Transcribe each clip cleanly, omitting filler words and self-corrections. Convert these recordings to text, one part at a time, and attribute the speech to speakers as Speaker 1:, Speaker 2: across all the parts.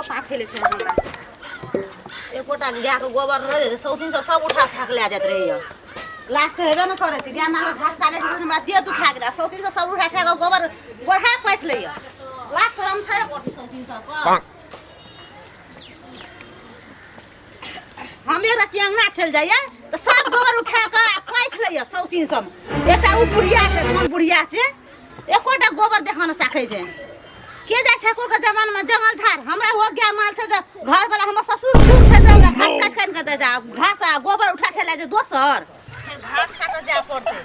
Speaker 1: पाथे ले छै हमरा। एकोटा गायके गोबर रहै सौतीन सब उठा उठा के लए जाइत रहैया। लाज तऽ हेबे ने करै छै। गाय माल घास काटै छै, हमरा देह दुखा गेल। सौतीन सब उठा उठा कऽ गोबर गोढ़ा पाथि लैया। लाज शरम छै सौतीन सबके? हमे रति अंगना चलि जाइए तऽ सब गोबर उठा कऽ पाथि लैया सौतीन सब। एकटा ओ बुढ़िया छै, कोन बुढ़िया छै, एकोटा गोबर देखऽ ने सकै छै। के जाइ छै के जमानामे जंगल झाड़? हमरा हो गाय माल छै जे घरवला हमर ससुर खूब छै जे हमरा घास काटि काटि कऽ दै छै। घास आ गोबर उठा ठेला जे दोसर फेर घास काटऽ जाय पड़तै।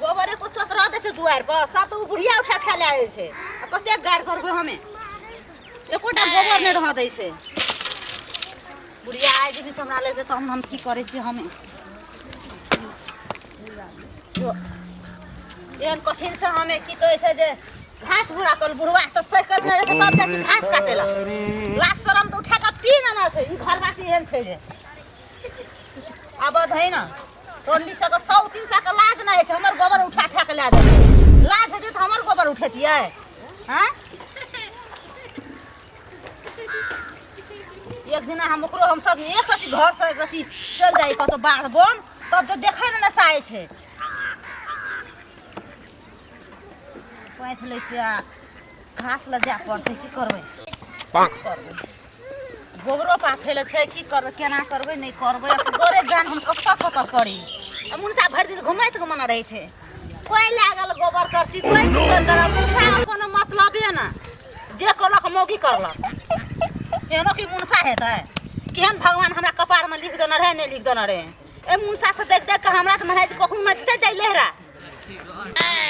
Speaker 1: गोबर एको चोत रह दै छै दुआरि पर, सब तऽ ओ बुढ़िया उठा उठा लए जाइ छै। आ कतेक गारि करबै हमे? एकोटा गोबर नहि रह दै छै बुढ़िया। आइ दिन हमरा लेतै तहन हम की करै छियै हमे? एहन कठिन से हमे की कहै छै जे घास भूरा कल बुढ़वा तऽ साइकिल नहि रहै छै, तब जाइ छै घास काटै लए। लाज शरम तऽ उठा कऽ पी ने छै। ई घरवासी एहन छै जे आब धै ने टोली सबके 103 के लाज नहि होइ छै। हमर गोबर उठा उठा कऽ लए जाइ छै। लाज हेतै तऽ हमर गोबर उठेतियै? हँ, एक दिना हम ओकरो हम सब एक रति घर से एक रति चल जाइ कतौ बाध बन, तब तऽ देखै ने चाहै छै। पाथि लै छियै आ घास लऽ जाय पड़तै। की करबै? करबै गोबरो पाथै लए छै। की करबै, केना करबै, नहि करबै, असगरे जान हम कतऽ कतऽ करी? आ मुनसा भरि दिन घुमैत घुमना रहै छै। कोइ लागल गोबर करची, कोइ किछो करब, मुनसा कोनो मतलबे ने। जे कहलक मौगी करलक। एहनो कि मुनसा हेतै? केहन भगवान हमरा कपारमे लिख देने रहै, नहि लिख देने रहै? ए मुनसा से देख देख के हमरा तऽ मन होइ छै कखनो मन चलि जाइ लेहरा।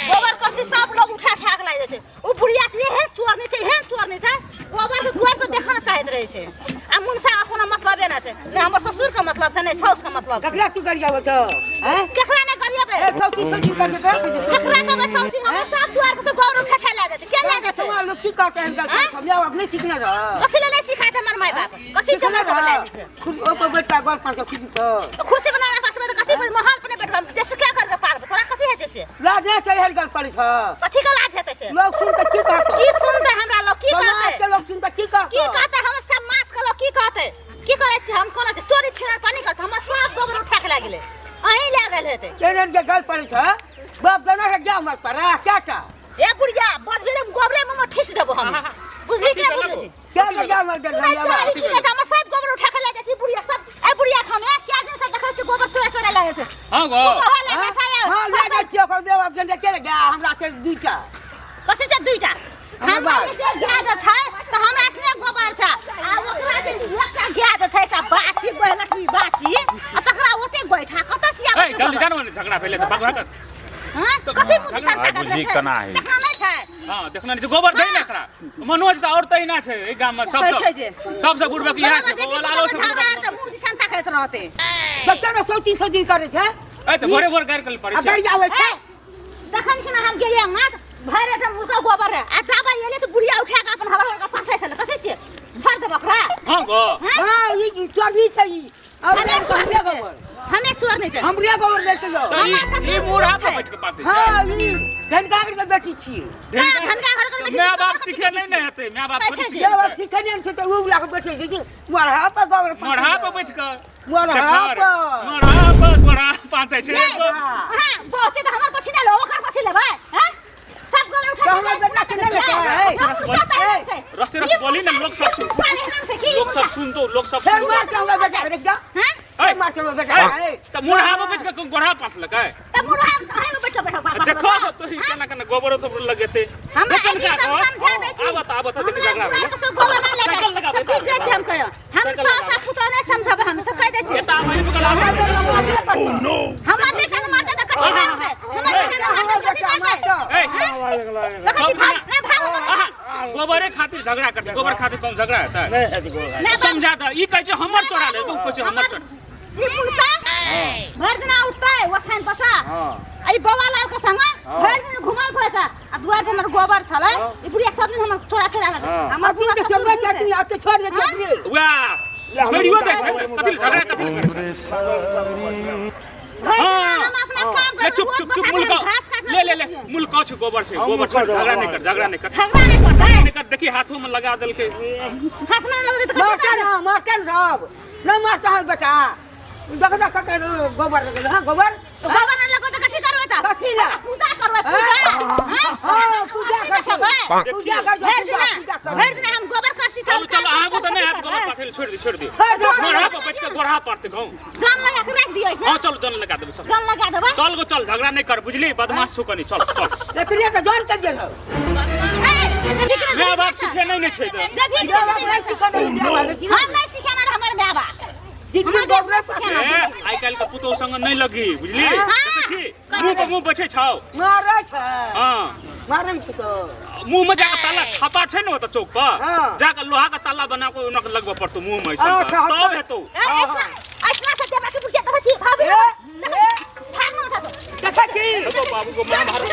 Speaker 1: गोबर करसी सब लोग उठा उठा के लाइ जाइ छै। ओ बुढ़िया के एहन चोरनी छै, एहन चोरनी छै, गोबर के दुआर पर देखऽ ने चाहैत रहै छै। आ मुनसा के कोनो मतलबे नहि छै। ने हमर ससुर के मतलब छै, ने साउस के मतलब छै।
Speaker 2: ककरा तू गरियाबै छौ, हैं?
Speaker 1: केकरा नहि गरियेबै?
Speaker 2: ए सौती सौती करके तोरा कहै छै।
Speaker 1: केकरा कहबै सौती? हमर सब दुआर पर से गोबर उठा उठा लए जाइ छै। के लए जाइ छै?
Speaker 2: समाज लोग की कहते हैं? समझाओ, अब नहीं सीखना रहा।
Speaker 1: कथी लए नहि सिखाते हमर माय बाप? कथी जमा गोबर लए जाइ छै?
Speaker 2: खुद ओकर बैठ के गोल पर के खुद तो
Speaker 1: तो कुर्सी बनाना पास में तो कथी पर महल पर नहीं बैठ जैसे क्या करके पारबै? तोरा कथी है जैसे
Speaker 2: लाज नहीं चाहिए, गल पड़ी छ।
Speaker 1: कथी के लाज हेतै से?
Speaker 2: लोग सुन के की कहते?
Speaker 1: की सुनते हमरा लोग? की
Speaker 2: समाज
Speaker 1: कहते?
Speaker 2: के लोग सुन के की कहते?
Speaker 1: की कहते? हमर समाज के लोग की कहते? की करै छी हम? कोना छै चोरी छिनार पानी करते? हमर सब गोबर उठा के लए गेलै, अहीं लए गेल हेतै।
Speaker 2: केहन के गल पड़ी छ? बाप देना रे क्या मर पर क्या टा?
Speaker 1: ए बुढ़िया, बजबे ने गोबरे में ठेस देबो हम, बुझली के बुझली छी?
Speaker 2: क्या ले जा मर
Speaker 1: सुनै छी? की कहै छै? हमर सब गोबर उठा के लए जाइ छै बुढ़िया सब। ए बुढ़िया, हम क्या दिन से देखै छी गोबर चोरा चोरा लए जाइ छै।
Speaker 3: हां गो।
Speaker 1: तू कहऽ लए जाइ छै।
Speaker 2: हां, ले जाइ छी। ओकर बेबाप जन के गे हमरा छै दुईटा।
Speaker 1: कथी छै दुईटा?
Speaker 2: हमर
Speaker 1: हमरा
Speaker 2: बाप।
Speaker 1: जे गाय जे छै तऽ हमरा अखने गोबर छै। आ ओकरा जे एकटा गाय जे छै, एकटा बाछी, बहलखनी बाछी, आ तकरा ओते गोइठा कतऽ से आबै
Speaker 3: ए
Speaker 1: छै
Speaker 3: जल्दी
Speaker 1: गोबर?
Speaker 3: जानो ने, झगड़ा भेलै तऽ बाबू हकत।
Speaker 1: हँ, कथी मुँह दिसन
Speaker 4: आइ
Speaker 1: ताकत
Speaker 4: बुझही
Speaker 1: छै?
Speaker 4: केना हइ।
Speaker 1: देखना नहि छै?
Speaker 3: हां, देखना नहि छै, गोबर दै ने एकरा। मनोज तऽ और तहिना छै एहि गाम में सब
Speaker 1: कहै छै जे
Speaker 3: सबसे बुढ़बक इएह छै।
Speaker 1: बेटी
Speaker 3: बौआ लालो से
Speaker 1: पुतोहमे
Speaker 3: बुढ़बक।
Speaker 1: झगड़ा तऽ मुँह दिसन ताकैत रहतै।
Speaker 2: बच्चा ने सौती सौती करे छै।
Speaker 3: ए तऽ भोरे भोर गारि कल पड़ै
Speaker 2: आ
Speaker 3: छै।
Speaker 2: गरियाबै छै।
Speaker 1: ए, तखन कि हम गेलियै अंगना, भरि एठाम हुनका गोबर रहे। आ ताबे एलै तऽ बुढ़िया उठा कऽ अपन हवा हवा के पाथै छलै। कथी छियै? छोड़ि देब ओकरा?
Speaker 3: हां गो।
Speaker 1: हँ?
Speaker 2: हां, ई चोरी छै ई। और
Speaker 1: हमे चोर
Speaker 2: हमरे
Speaker 1: नहि छै।
Speaker 2: गोबर,
Speaker 1: हमे चोर नहि छै।
Speaker 2: हमरे गोबर लेके जाओ।
Speaker 3: तऽ ई
Speaker 1: हमर ससुर
Speaker 3: ई मूढ़ा पर
Speaker 1: छै।
Speaker 3: बैठ के पाते छै।
Speaker 2: हां, ई धनगागर के बेटी छियै।
Speaker 1: हाँ, धनका घर के बेटी
Speaker 3: माय
Speaker 1: छै,
Speaker 3: बाप
Speaker 1: कथी
Speaker 3: सीखे
Speaker 1: बेटी
Speaker 3: नहि
Speaker 1: छै?
Speaker 3: ने हेतै, माय बाप
Speaker 1: पैसे
Speaker 3: थोड़ी
Speaker 1: छै।
Speaker 3: सीखे
Speaker 2: जब
Speaker 3: छै।
Speaker 2: सीखे नहि छै तऽ उ वाला के बैठे छै मरहा पर गोबर।
Speaker 3: मरहा पर बैठ के
Speaker 2: मरहा
Speaker 3: देखर,
Speaker 2: पर।
Speaker 3: मरहा पर गोरा पाते छै।
Speaker 1: नहि, हाँ, बच्चे तऽ हमर પછી नहि लेबै, ओकर પછી लेबै, हाँ? सब गोबर उठा
Speaker 2: तऽ
Speaker 1: के
Speaker 2: हमर बेटा के नहि लेतै?
Speaker 1: सब मुर्सा तऽ एहन छै।
Speaker 3: रसे रस
Speaker 1: ई
Speaker 3: बोली ने,
Speaker 1: मुर्सा-
Speaker 3: लोक सब
Speaker 1: ई मुर्सा एहन छै कि
Speaker 3: लोक सब सुनतो, लोक सब
Speaker 2: फेर
Speaker 3: सुनतो।
Speaker 2: मार के हमरा बेटा के देख जा।
Speaker 1: हाँ?
Speaker 3: ए,
Speaker 2: मार के हमरा बेटा के।
Speaker 3: ए, तऽ मुरहा पर बैठ के गोरा पातलकै?
Speaker 1: तऽ मुर्हा अहीं बैठ के बैठो बाप।
Speaker 3: देखो तो तोही केना केना गोबरो तोबरो लगेते।
Speaker 1: हमरा
Speaker 3: देखन
Speaker 1: एहि
Speaker 3: का
Speaker 1: सब
Speaker 3: कह।
Speaker 1: समझा दै छी।
Speaker 3: आबत आबत, देखी
Speaker 1: हमरा
Speaker 3: झगड़ा
Speaker 1: दुआर
Speaker 3: भेलै।
Speaker 1: पर से गोबर नहि लए
Speaker 3: साइकिल
Speaker 1: जाइ।
Speaker 3: लगाबै।
Speaker 1: सब बुझि जाइ छी हम कहियो। हम
Speaker 3: साइकिल
Speaker 1: सास आ
Speaker 3: लगाबै।
Speaker 1: पुतोह नहि समझबै, हम सब कहि दै छी।
Speaker 3: एता वही बगल आबै।
Speaker 1: हमरा देखन मारतै तऽ कथी करतै? हमरा देखन मारतै तऽ कथी करतै?
Speaker 3: ए,
Speaker 1: तऽ कथी
Speaker 3: सब
Speaker 1: भाग
Speaker 3: दिना-
Speaker 1: नहि भाग।
Speaker 3: आहा, गोबरे खातिर झगड़ा करते, गोबर खातिर कौन झगड़ा हेतै?
Speaker 1: नहि भाग।
Speaker 3: समझा दे। ई कहै छै हमर चोरा ले, तू कहै छै हमर चोरा।
Speaker 1: ई पुलसा भरि दिना उठतै ओछाइन पर से, आ ई बौआ लाल के संग भरि दिन घुमल फिरै छै। आ दुआर पर हमर गोबर छलै, ई बुढ़िया सब दिन हमर चोरा चोरा लगे। हमर बुढ़िया
Speaker 2: के
Speaker 1: ससुर
Speaker 2: चमड़ा
Speaker 1: छै।
Speaker 2: चाटी आके छोड़ दे छै।
Speaker 3: वएह छोड़ियो दै छै ने, कथी लए झगड़ा कथी लए करै छै?
Speaker 1: भरि दिना
Speaker 3: हाँ।
Speaker 1: हम अपना काम
Speaker 3: ले
Speaker 1: करबै,
Speaker 3: चुप
Speaker 1: रोज
Speaker 3: चुप चुप
Speaker 1: बसा
Speaker 3: मुल्का
Speaker 1: घास काटना
Speaker 3: ले ले। ले ले मूल कछ गोबर छै गोबर छै झगड़ा नहीं कर, झगड़ा नहीं कर,
Speaker 1: झगड़ा नहीं कर,
Speaker 3: झगड़ा नहीं कर। देखी हाथों में लगा देलकै।
Speaker 1: हाथ में लगा देते।
Speaker 2: मारते ना, मारते ना सब नहीं मारता है बेटा। देख देख के गोबर लगल। हाँ, गोबर।
Speaker 1: गोबर न लगो त कथी करबै त?
Speaker 2: कथी ला?
Speaker 1: पूजा करबै, पूजा। हां
Speaker 2: हां, पूजा करबै, पूजा कर,
Speaker 1: भरि
Speaker 2: पूजा
Speaker 1: दिना
Speaker 2: पूजा कर।
Speaker 1: भरि दिना हम गोबर करसी।
Speaker 3: चलू चलू, आगू तऽ नहि हैत गोबर पाथै लए। छोड़ि दे, छोड़ि दे।
Speaker 2: छोड़ि दे।
Speaker 3: गोढ़ा पर बैठ के गोढ़ा पड़तै गाँव।
Speaker 1: जन लगा के राखि दियै।
Speaker 3: हाँ चल, जन लगा देबै, चल।
Speaker 1: जन लगा देबै।
Speaker 3: चल गो चल, झगड़ा नहीं कर, बुझली? बदमाश छौ कनी, चल चल।
Speaker 2: लेकिन ये तो जन के गेल हो।
Speaker 3: माय बाप सिखे नहीं ने छै तऽ।
Speaker 2: जे बाप नहीं सिखल नहीं बियाह बात की।
Speaker 1: हम नहीं सिखेना रे हमर माय बाप।
Speaker 2: जितनी गोबर
Speaker 1: सिखेना।
Speaker 3: ए, आइ काल्हि के पुतोहु संग नहीं लगी, बुझली?
Speaker 1: हाँ।
Speaker 3: देखै छी मुँह पर मुँह बैठे छौ।
Speaker 2: मारै छै।
Speaker 3: हाँ।
Speaker 2: मारै छै तो।
Speaker 3: मुँह में जाके ताला थापा छै ने ओतऽ चौक पर।
Speaker 2: हाँ।
Speaker 3: जाके लोहा के ताला बना के ओना के लगबऽ पड़तौ मुँह में ऐसन।
Speaker 2: अच्छा, अच्छा।
Speaker 3: तब हेतौ।
Speaker 1: ऐसना ऐसना से देबा के बुढ़िया देखै छी भाभी।
Speaker 2: ए,
Speaker 1: भाग न उठा।
Speaker 2: देखै छी।
Speaker 3: देखो बाबू को महाभारत।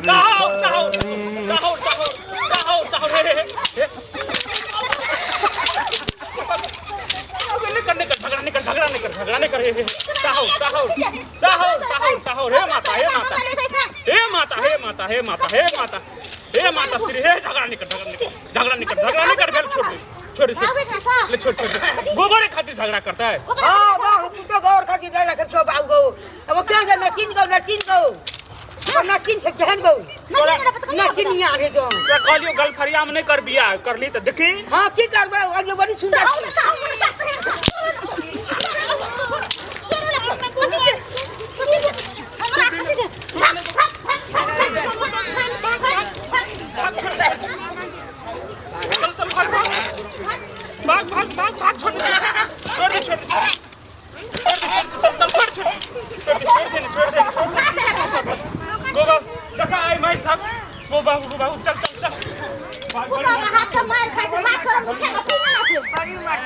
Speaker 3: साहो साहो साहो साहो साहो साहो, हे हे हे, नहीं कर, नहीं कर, झगड़ा नहीं कर, झगड़ा नहीं कर, झगड़ा नहीं कर। हे हे, साहो साहो साहो साहो साहो, हे माता, हे माता, हे माता, हे माता, हे माता, हे माता, हे माता श्री, हे। झगड़ा नहीं कर, झगड़ा नहीं कर, झगड़ा नहीं कर, झगड़ा नहीं कर। बेल छोड़ दे, छोड़ दे, छोड़ ले, छोड़ छोड़ दे। गोबर खातिर झगड़ा करता है।
Speaker 2: हाँ वाह, पुतो गोबर खातिर जाय लगे छौ बाबू गो। अब क्या जे नचिन गो, नचिन गो, नचिन छै केहन गो नचिन यहाँ रे जो।
Speaker 3: तोरा कहलियो गलफरिया में नहीं कर बियाह, करली तऽ देखी।
Speaker 2: हाँ, की करबै? और ये बड़ी सुंदर छै।
Speaker 3: चल चल, भाग भाग भाग भाग भाग भाग, छोड़ दे, छोड़ दे, छोड़ दे, छोड़ दे, चल चल, छोड़ छोड़ छोड़ दे, छोड़ दे, छोड़ दे, छोड़ दे। गोबा देखा आई माई साहब। गो बाबू, गो बाबू, चल चल चल, भाग भाग।
Speaker 2: बड़ी मार।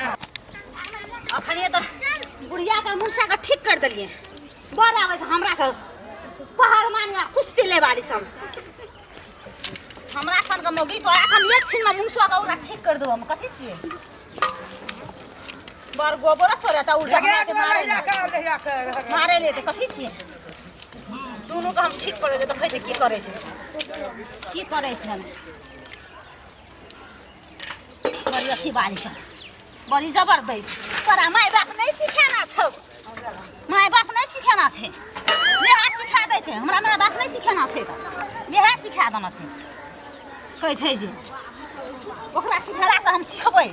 Speaker 1: अखन तऽ बुढ़िया के मुर्सा के ठीक कर देलियै। बड़ आबै छै हमरा सब पहलमान आ कुश्ती ले वाली सब। हमरा सन के मौगी तो एखन एक छिन में मुंसवा के ओकरा ठीक कर देबो हम। कथी छियै? बड़ गोबर छोड़े तऽ उल्टा हमरा के मारे ले। मारे ले तऽ कथी छियै? दुनू के हम ठीक कर देबै। देखै छै की करै छै, की करै छै। हम बड़ी अथी बाली सब, बड़ी जबरदस्त। तोरा माय बाप नहीं सिखेना छौ? माय बाप नहीं सिखेना छै? मेहा सिखा दै छै। हमरा माय बाप नहीं सिखेना छै तऽ मेहा सिखा देना छै। कहै छै जे ओकरा सिखेलासँ हम सिखबै।